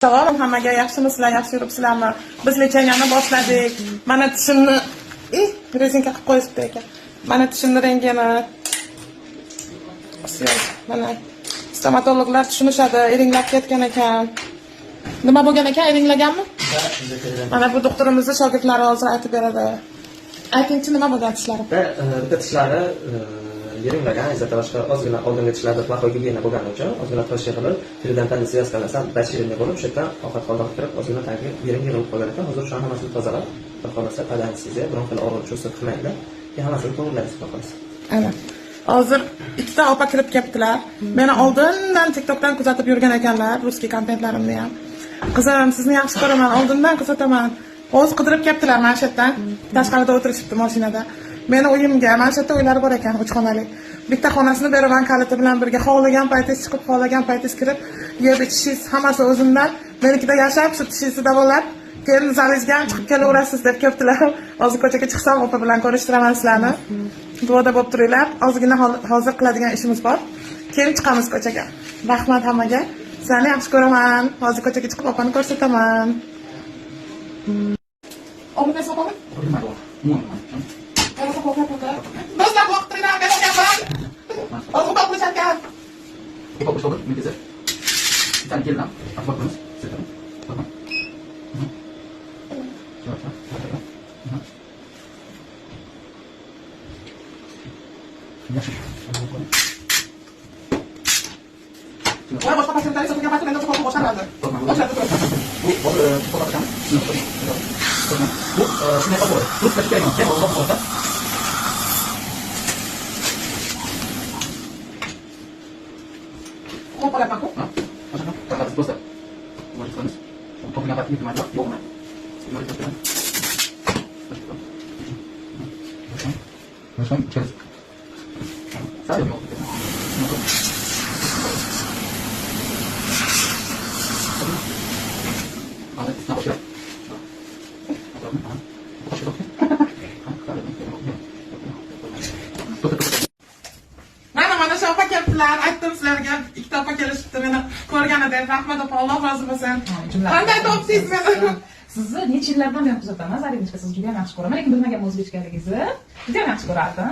Salom hammaga, yaxshimisizlar, yaxshi yuribsizlarmi? Biz лечение ni boshladik. Mana tishimni rezinka qilib qo'yishibdi ekan. Mana tishimni rengini. Mana stomatologlar tushunishadi, iringlab ketgan ekan. Nima bo'lgan ekan, iringlaganmi? Mana bu doktorimizni shogirdlari hozir aytib beradi. Aytingchi, nima bo'lgan tishlarim? Bitta tishlari yiringlagan, из-за boshqa ozgina oldingi tishlarda плохой gigiyena bo'lgani uchun ozgina tosh yig'ilib, periodontal связка lar sal расширение bo'lib, o'sha yerdan ovqat qoldig'i kirib, ozgina tagi yiring yig'ilib qolgan ekan. Hozir o'shani hammasini tozalab, xudo xohlasa, под anesteziya, biron xil og'riq чувство qilmaydi. Keyin hammasini to'g'rilaymiz, xudo xohlasa. Ana. Hozir ikkita opa kirib kelibdilar. Meni oldindan TikTokdan kuzatib yurgan ekanlar, русский kontentlarimni ham. Qizim, sizni yaxshi ko'raman, oldindan kuzataman. Hozir qidirib kelibdilar mana shu yerdan. Tashqarida o'tirishibdi mashinada. Meni uyimga, mana shu yerda uylari bor ekan, uch xonali. Bitta xonasini beraman kaliti bilan birga. Xohlagan paytingiz chiqib, xohlagan paytingiz kirib, yeb ichishingiz hammasi o'zimdan. Menikida yashab, shu tishingizni davolab, keyin zalingizga ham chiqib kelaverasiz deb kelibdilar. Hozir ko'chaga chiqsam, opa bilan ko'rishtiraman sizlarni. Duoda bo'lib turinglar. Ozgina hozir qiladigan ishimiz bor. Keyin chiqamiz ko'chaga. Rahmat hammaga. Sizlarni yaxshi ko'raman. Hozir ko'chaga chiqib opani ko'rsataman. Olib opami? Do'stlar, qo'rqib turinglar, men olganman. Hozir ukol qilishar ekan. Ukol qilishdi, men tezir. Bittani keldim, atib qo'yamiz. Tamam. Yaxshi. Voy, boshqa patsientlarga sotilgan paytda menda ukol boshlanadi. Boshladi. Bu Bu shunday qilib bo'ladi. Rus kerak emas. Keyin olib qo'yadi. Qo'l qo'lyapman-ku. Ha? Mana do'stlar. Mana qilamiz. To'pga paytni nima yo'qmi? Boshqa через. Sal. Mana shu opa kelibdilar. Aytdim sizlarga, ikkita opa kelishibdi meni ko'rganida. Rahmat opa, Alloh rozi bo'lsin. Qanday topsiz meni? Sizni necha yillardan beri kuzataman, Zarinacha, sizni juda ham yaxshi ko'raman, lekin bilmaganman o'zbekchaligingizni. Juda ham yaxshi ko'rardim.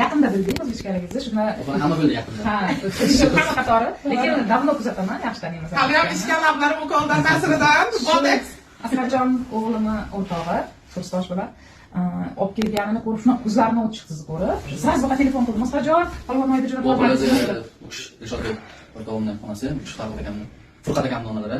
Yaqinda bildik o'zbekchaligingizni. Shuni Hamma bildi yaqinda. Ha, hamma qatori, lekin давно kuzataman, yaxshi taniyman. Hali ham ichgan lablarim ukoldan ta'siridan. Botoks. Asqarjon o'g'limni o'rtog'i, kursdosh bilan olib kelganini ko'rib, shunaqa ko'zlarini o't chiqdi sizni ko'rib. Сразу faqat telefon qildim. Asqarjon, Polvon oyda jo'nab Bu o'zi Dilshod o'rtog'imni onasi, Furqat akamni, Furqat akamni onalari.